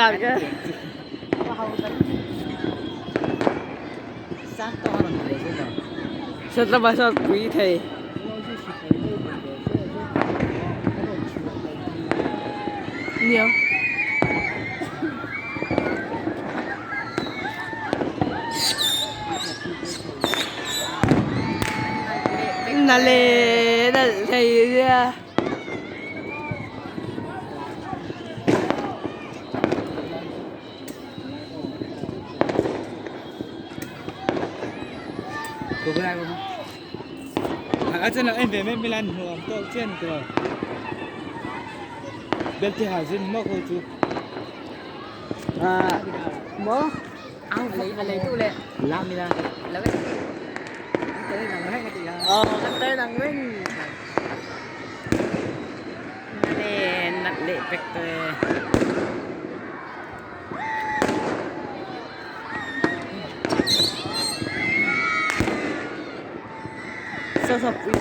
dan ka. Sat lama sawn pui thei. Nia. Na le nalh thei nia. A chen em ve mai milan hmu ang tawk chian tawh bel te ha zin maw ko chu À, mo ờ kan tay nang ring Nat leh pek te. Sao sao pui.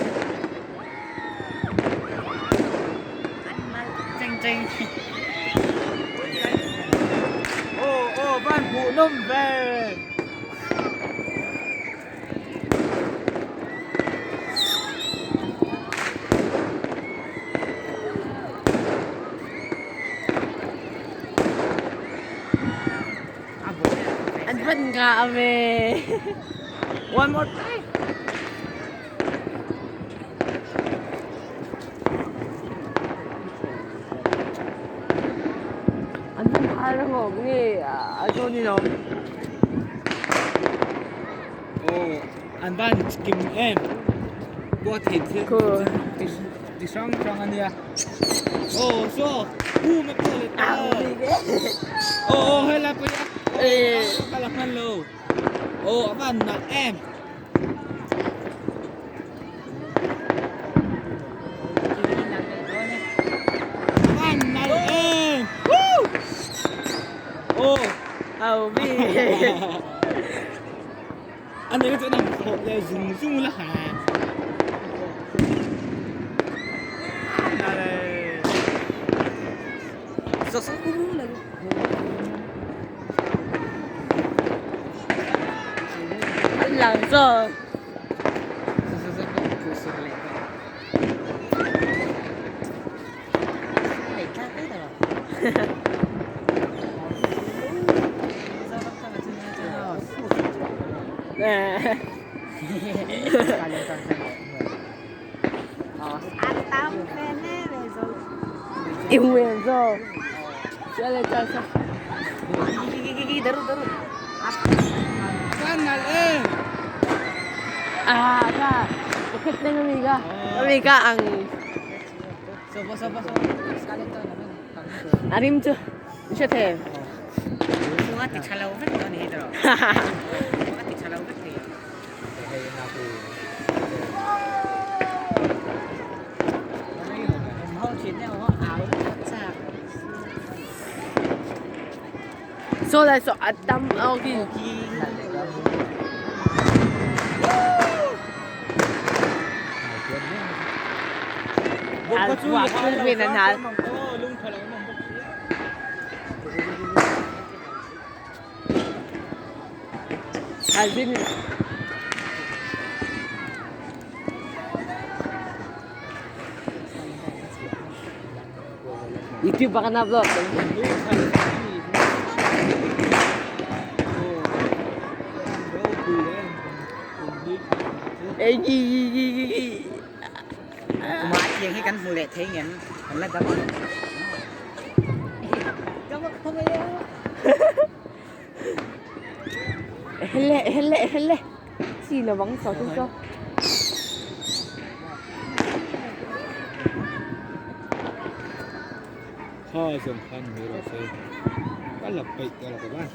Cheng cheng. Ô ô van hmuh nawm ve. An van nga ame. One more time. An van har ngom nge a zo ni lo. Aw an van kim em. Pawh thei thil ti hrang hrang a nia. Aw saw pu ma pawh leh ta. Aw aw helai pawh hi a ka la hman lo. Aw a van nalh em. A van nalh em. Woo! Aw. Au bi. An nei chu an thawh leh zung zung la ha. An lang zo. Nè. Yêu nguyên rồi. Sẽ lên cho sao. Van nalh em. À ka. Bakit na amiga? Amiga ang arim chu. Sẽ thèm. So lại so atam okay. À, quả không về là nà. À zin. YouTube baka na vlog. Ê gì gì gì gì. Kuma chiang hi kan hmu leh thei ngem kan la dam. Hele hele hele. Chi là vắng sao không sao. ข้อสำคัญมีเราใช้ก็หลับไปตลอดบ้าน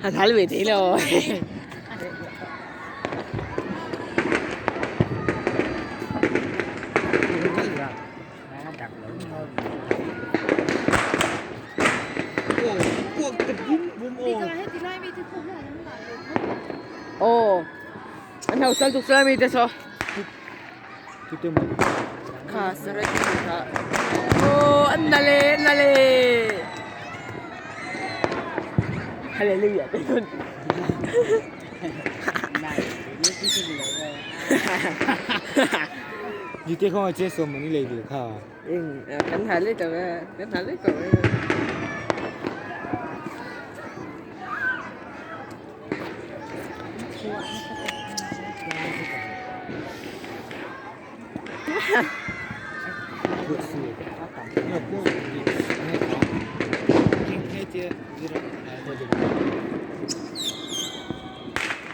Hà thái về thế rồi. โอ้พวกกระยิ้มบุ้มโอ้ Ồ. Anh hầu sao chụp sao mi thế sao? Kha saret kha. Oh, an na le, an na le. Hallelujah. Dite kong a che so mani lei dil kha. Kan hal le to kan hal le ko.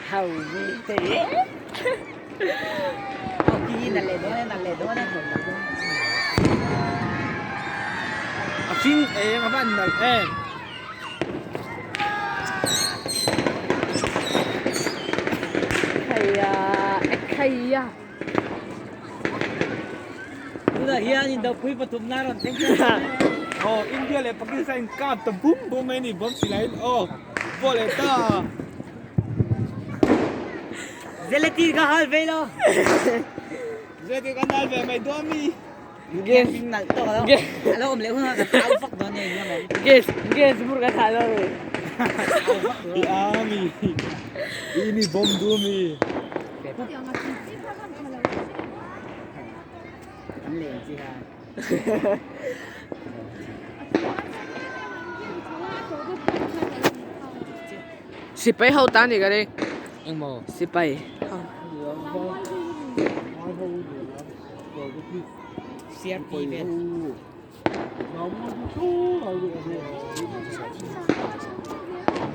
Hầu như thế. A fing eng a van nalh em. Khaia, khaia. Tunah hian indopui pathumna rawn thleng ta a. Aw India leh Pakistan in kap ta bum bum mai a ni bomb silai in aw pawh leh ta. Zeletin ka hal ve lo. Zeletin kan hal ve mai dawn mi. Gas nalh tawk alo alo awm leh hunah kan au vak dawn nia eng emaw. Gas gas bur kan hal dawn mi. I a mi. I mi bomb du mi. An leng chi ha. Sipai ho ta ni ka ring. Engmaw? Sipai. CRP vel.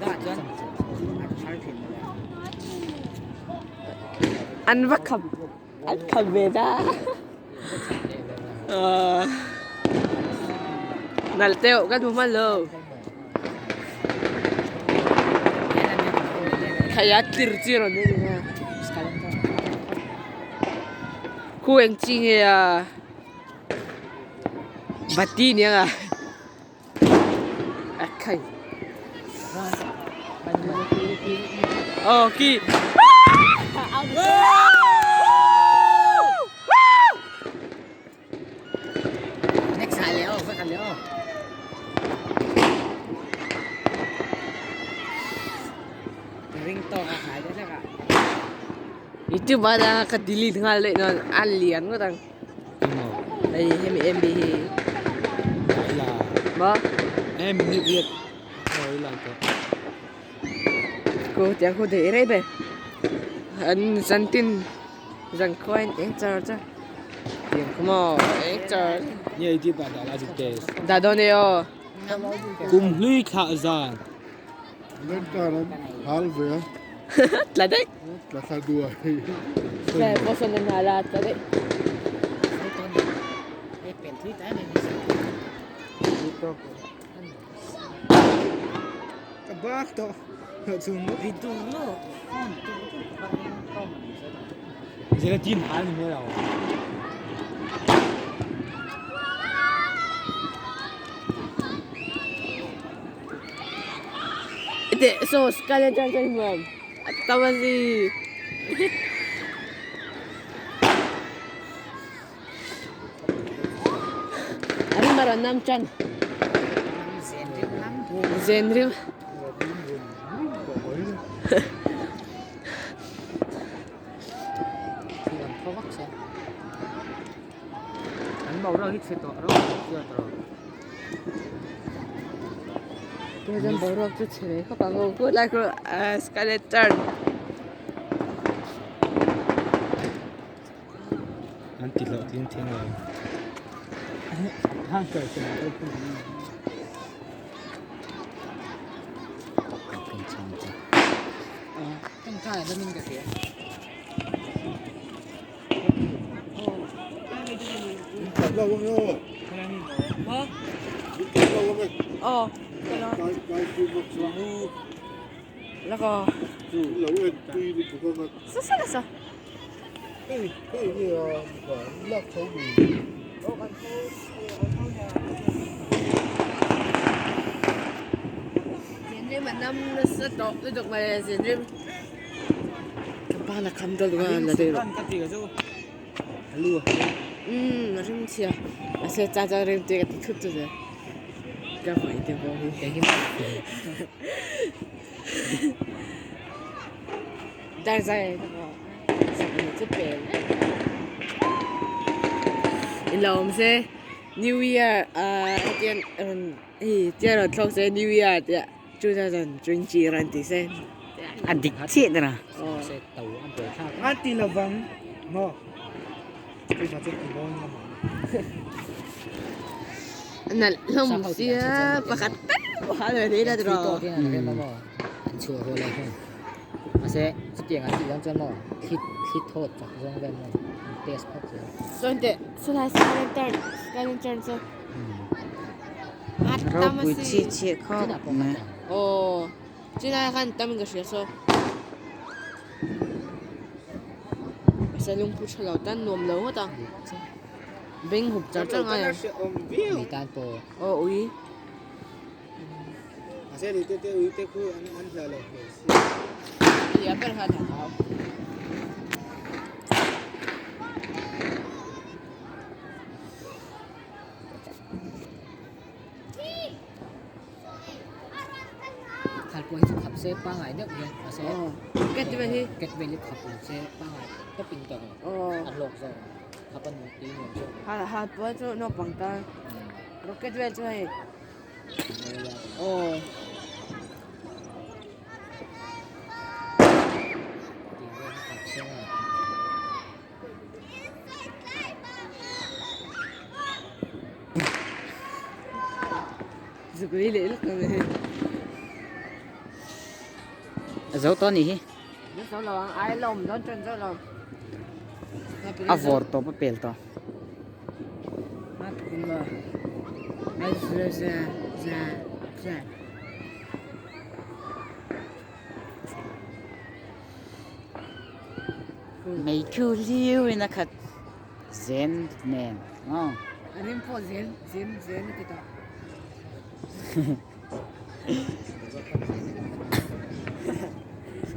Dah chuan a thar thin lo. An va kham an kham ve ta. Nalh teuh kan hmu hman lo. Khaia tir chi rawn ni a. Khu eng chi nge a bati nia a a khai oh ki Next hai leh aw, khat leh aw. Ring tawk a khai deuh hlek a. YouTube ah dang ka delete nghal daih nawn a lian ngawt ang. Hei hemi MB hi. Maw? Em minute riat. Oi lai tawh. Ku tiang khu dei rei be. An zantin zan khuain eng char char. Tiang khu maw eng char. Nge YouTube ah dah la zuk teh. Dah dawn e aw. Kum hlui thlah zan. Lantern an hal ve a. Tla daih. Tla thla duai. Tla pawh an hal a tla daih. Ka bak tawh chung Gelatin hal ni mai lo. Teh so sekali chan chan mam. Tawa si. An mara nam chan. Zen rim. An boruak hi chhe tawh rawh chhiat rawh. Tunah boruak chu chhe ve khawp ang aw good lai khu scarlet turn. An ti loh tling thing lo. Hang kar chu na open. Aw laka sa sa sa Zinrim a nam nasa tawh lutuk mai zinrim ka ban a kham ta lutuk a la deuh. Umm a rim chhia mahse cha chuan rim te ka ti thut chu zel ka hmai te pawh hi dar zai te pawh sak ni chu pel in lo awm se new year ah hetiang rawn hei tia rawn thlawk se new year tia 2020 rawn ti se a dik chiah ta na a ti lovang maw nalh hlawm sia pakhat tal pawh a la nei la tiraw chuan teh chulai silent turn silent turn chu a tam a ropui si chhiah chhiah khawp mai aw chulai khan tam in ka hria saw. Mahse lungphu tha lo tan nuam lo ngawt a beng hup char char ngai ang aw ui a ber kha a thau. Khalpawh hi chu khap se pangai deuh hian mahse ket vel hi ket vel hi khap lo se pangai tawpin ka a hlawk zawk ang khap a nuam tui nuam zawk ha ha pawh chu naupang tan rocket vel chu hei aw tih vel hi khap se a. Zukui leh lawk ang e. A zo tawh anih hi. A zo lo ang, ai la awm dawn chuan zo lo. A vawr tawp a pel tawh. Mei thu hliu in a khat zen nen aw. A rim pawh zen zen zen a ti tawh.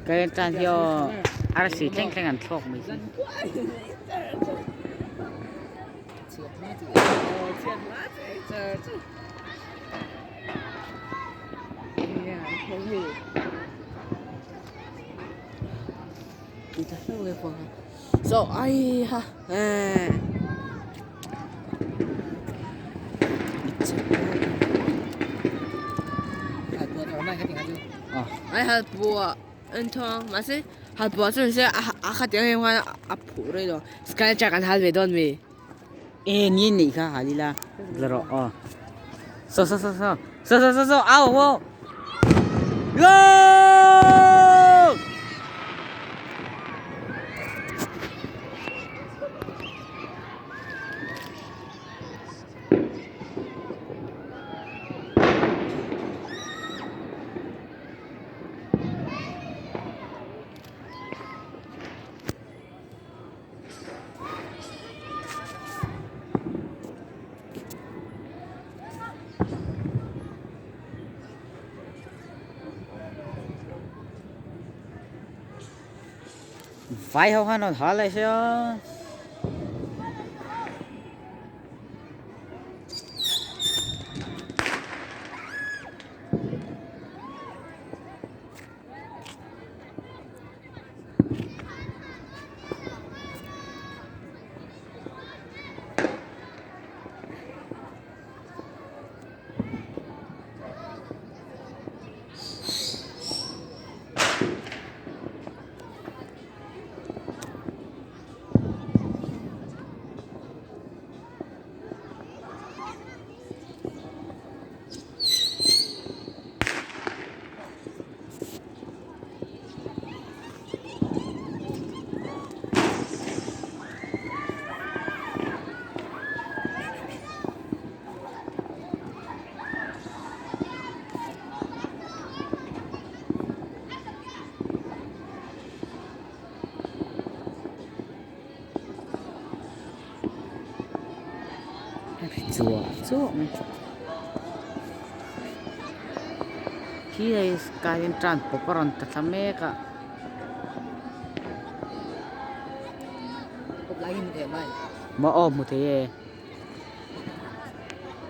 Ka en tan hi aw arsi thleng thleng an thlawk mai hi. So ai ha eh. Ai hal bua an thawng mahse hal bua chu nise a kha tiang em khan a phuh rei lo sky truck an hal ve dawn mi. E ni nei kha hal ila la rawh aw so so so so so so so so au au Goal! Vai ho khan rawn hal leh se a. Chua chuah mai khi hei sky hian tan pawp a rawn ta thla mek a. Maw aw hmu thei e.